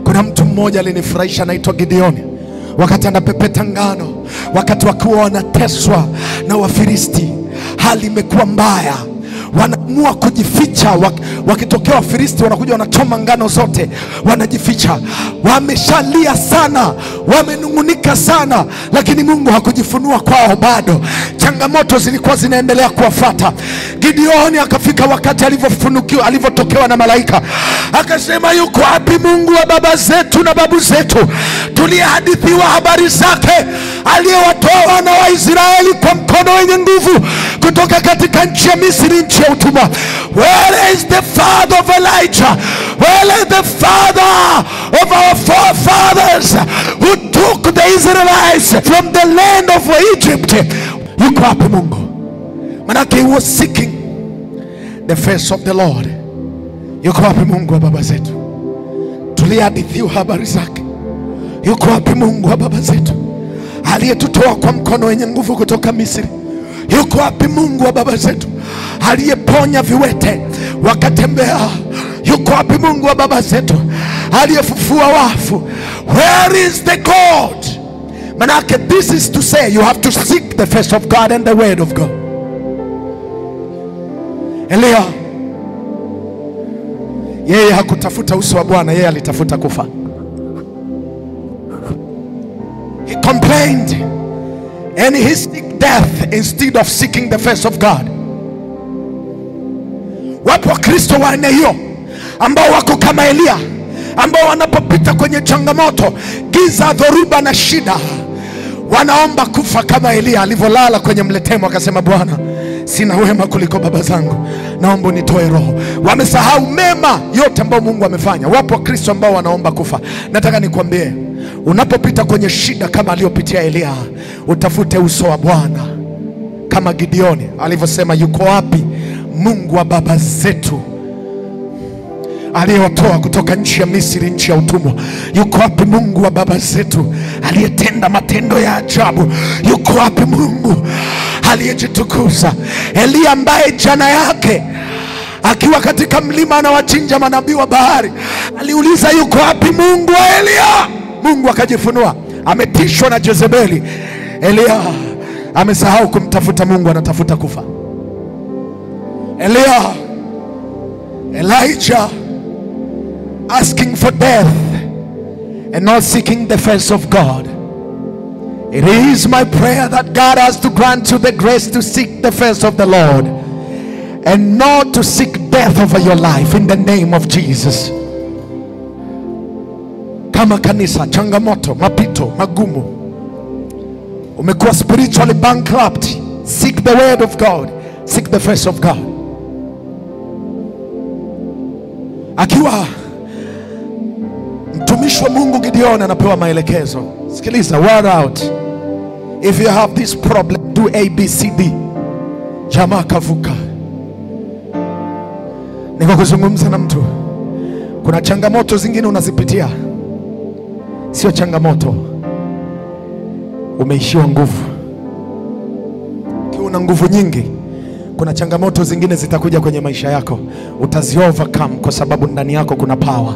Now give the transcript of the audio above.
Kuna mtu mmoja alinifurahisha, anaitwa Gideoni. Wakati anapepeta ngano, wakati wakiwa wanateswa na Wafilisti, hali imekuwa mbaya, wanaamua kujificha. Wakitokea Wafilisti wanakuja wanachoma ngano zote, wanajificha. Wameshalia sana, wamenungunika sana, lakini Mungu hakujifunua kwao bado. Changamoto zilikuwa zinaendelea kuwafuata. Gideoni akafika wakati alivyofunukiwa, alivyotokewa na malaika, akasema, yuko wapi Mungu wa baba zetu na babu zetu, tuliyehadithiwa habari zake, aliyewatoa wana wa Israeli kwa mkono wenye nguvu kutoka katika nchi ya Misri, nchi ya utumwa? Where is the father of Elijah? Where is the father of our forefathers who took the Israelites from the land of Egypt? Yuko wapi Mungu? Manake he was seeking the face of the Lord. Yuko wapi Mungu wa baba zetu, tuliyehadithiwa habari zake? Yuko wapi Mungu wa baba zetu, aliyetutoa kwa mkono wenye nguvu kutoka Misri? Yuko wapi Mungu wa baba zetu, aliyeponya viwete wakatembea? Yuko wapi Mungu wa baba zetu, aliyefufua wafu? Where is the God? Manake this is to say you have to seek the face of God and the word of God. Elia yeye hakutafuta uso wa Bwana, yeye alitafuta kufa. He complained and he seek death instead of seeking the face of God. Wapo Wakristo wa aina hiyo ambao wako kama Elia, ambao wanapopita kwenye changamoto, giza, dhoruba na shida, wanaomba kufa kama Elia alivyolala kwenye mletemo akasema, Bwana, sina wema kuliko baba zangu, naomba nitoe roho. Wamesahau mema yote ambayo Mungu amefanya. Wapo Wakristo ambao wanaomba kufa. Nataka nikwambie, unapopita kwenye shida kama aliyopitia Elia, utafute uso wa Bwana kama Gideoni alivyosema, yuko wapi Mungu wa baba zetu aliyewatoa kutoka nchi ya Misri, nchi ya utumwa? Yuko wapi Mungu wa baba zetu aliyetenda matendo ya ajabu? Yuko wapi Mungu aliyejitukuza? Elia ambaye jana yake akiwa katika mlima anawachinja manabii wa bahari, aliuliza yuko wapi Mungu wa Elia? Mungu akajifunua. Ametishwa na Jezebeli. Elia amesahau kumtafuta Mungu, anatafuta kufa. Elia, Elijah asking for death and not seeking the face of God. It is my prayer that God has to grant you the grace to seek the face of the Lord and not to seek death over your life, in the name of Jesus. Kama kanisa, changamoto, mapito magumu, umekuwa spiritually bankrupt, seek the word of God, seek the face of God. Akiwa mtumishi wa Mungu Gideon anapewa maelekezo. Sikiliza, word out. If you have this problem, do A, B, C, D. Jamaa kavuka. Niko kuzungumza na mtu. Kuna changamoto zingine unazipitia, sio changamoto, umeishiwa nguvu. Ukiwa una nguvu nyingi, kuna changamoto zingine zitakuja kwenye maisha yako, utazi overcome kwa sababu ndani yako kuna power.